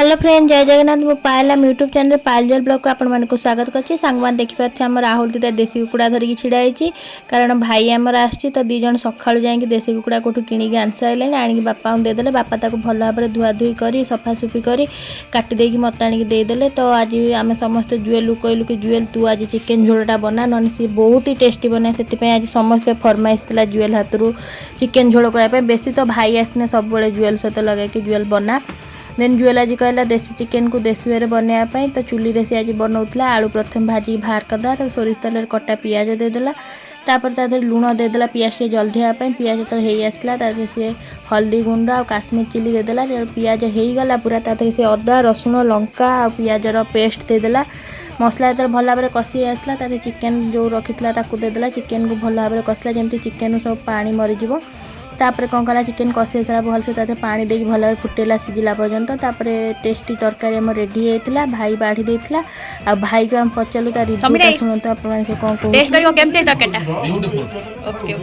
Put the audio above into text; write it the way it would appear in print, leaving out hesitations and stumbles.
Hello friend, ଜୟ ଜଗନ୍ନାଥ। ମୁଁ ପାୟଲ, ଆମ YouTube channel Payal ଜଲ୍ ବ୍ଲଗ୍କୁ ଆପଣମାନଙ୍କୁ ସ୍ୱାଗତ କରୁଛି। ସାଙ୍ଗମାନେ, ଦେଖିପାରୁଥିବେ ଆମ ରାହୁଲ ଦିଦା ଦେଶୀ କୁକୁଡ଼ା ଧରିକି ଛିଡ଼ା ହେଇଛି, କାରଣ ଭାଇ ଆମର ଆସିଛି। ତ ଦୁଇ ଜଣ ସକାଳୁ ଯାଇକି ଦେଶୀ କୁକୁଡ଼ା କେଉଁଠୁ କିଣିକି ଆଣି ସାରିଲେଣି। ଆଣିକି ବାପାଙ୍କୁ ଦେଇଦେଲେ। ବାପା ତାକୁ ଭଲ ଭାବରେ ଧୁଆଧୁଇ କରି, ସଫାସୁଫି କରି, କାଟି ଦେଇକି ମୋତେ ଆଣିକି ଦେଇଦେଲେ। ତ ଆଜି ଆମେ ସମସ୍ତେ ଜୁଏଲକୁ କହିଲୁ କି ଜୁଏଲ, ତୁ ଆଜି ଚିକେନ୍ ଝୋଳଟା ବନା, ନହେଲେ ସିଏ ବହୁତ ହି ଟେଷ୍ଟି ବନାଏ। ସେଥିପାଇଁ ଆଜି ସମସ୍ତେ ଫରମାଇଶ ଥିଲା ଜୁଏଲ ହାତରୁ ଚିକେନ୍ ଝୋଳ କରିବା ପାଇଁ। ବେଶୀ ତ ଭାଇ ଆସିନେ ସବୁବେଳେ ଜୁଏଲ ସହିତ ଲଗେଇକି ଜୁଏଲ ବନା। ଦେନ୍ ଜୁଏଲ ଆଜି କହିଲା ଦେଶୀ ଚିକେନକୁ ଦେଶୀ ୱେରେ ବନେଇବା ପାଇଁ। ତ ଚୁଲିରେ ସେ ଆଜି ବନଉଥିଲା। ଆଳୁ ପ୍ରଥମେ ଭାଜିକି ବାହାର କରିଦେଲା। ତାପରେ ସୋରିଷ ତେଲରେ କଟା ପିଆଜ ଦେଇଦେଲା। ତାପରେ ତା ଦେହରେ ଲୁଣ ଦେଇଦେଲା, ପିଆଜ ଟିକେ ଜଲ୍ଦି ହେବା ପାଇଁ। ପିଆଜ ଯେତେବେଳେ ହେଇ ଆସିଲା, ତା ଦେହରେ ସିଏ ହଳଦୀ ଗୁଣ୍ଡ ଆଉ କାଶ୍ମୀର ଚିଲି ଦେଇଦେଲା। ଯେତେବେଳେ ପିଆଜ ହେଇଗଲା ପୁରା, ତା ଦେହରେ ସେ ଅଦା, ରସୁଣ, ଲଙ୍କା ଆଉ ପିଆଜର ପେଷ୍ଟ ଦେଇଦେଲା। ମସଲା ଯେତେବେଳେ ଭଲ ଭାବରେ କଷି ହେଇ ଆସିଲା, ତା ଦେହରେ ଚିକେନ ଯେଉଁ ରଖିଥିଲା ତାକୁ ଦେଇଦେଲା। ଚିକେନକୁ ଭଲ ଭାବରେ କଷିଲା, ଯେମିତି ଚିକେନରୁ ସବୁ ପାଣି ମରିଯିବ। ତାପରେ କ'ଣ କଲା? ଚିକେନ୍ କଷି ହେଇସାରିଲା ଭଲସେ, ତା ଦେହରେ ପାଣି ଦେଇକି ଭଲ ଭାବରେ ଫୁଟେଇଲା ସିଝିଲା ପର୍ଯ୍ୟନ୍ତ। ତାପରେ ଟେଷ୍ଟି ତରକାରୀ ଆମର ରେଡ଼ି ହେଇଯାଇଥିଲା। ଭାଇ ବାଢ଼ି ଦେଇଥିଲା ଆଉ ଭାଇକୁ ଆମେ ପଚାରିଲୁ ତା ରିଭ୍ୟୁଟା। ସମୀର। ଶୁଣନ୍ତୁ ଆପଣମାନେ, ସେ କ'ଣ ଟେଷ୍ଟ କହୁଛି। କରିବ, କେମିତି ତରକାରୀଟା? ବ୍ୟୁଟିଫୁଲ। Okay.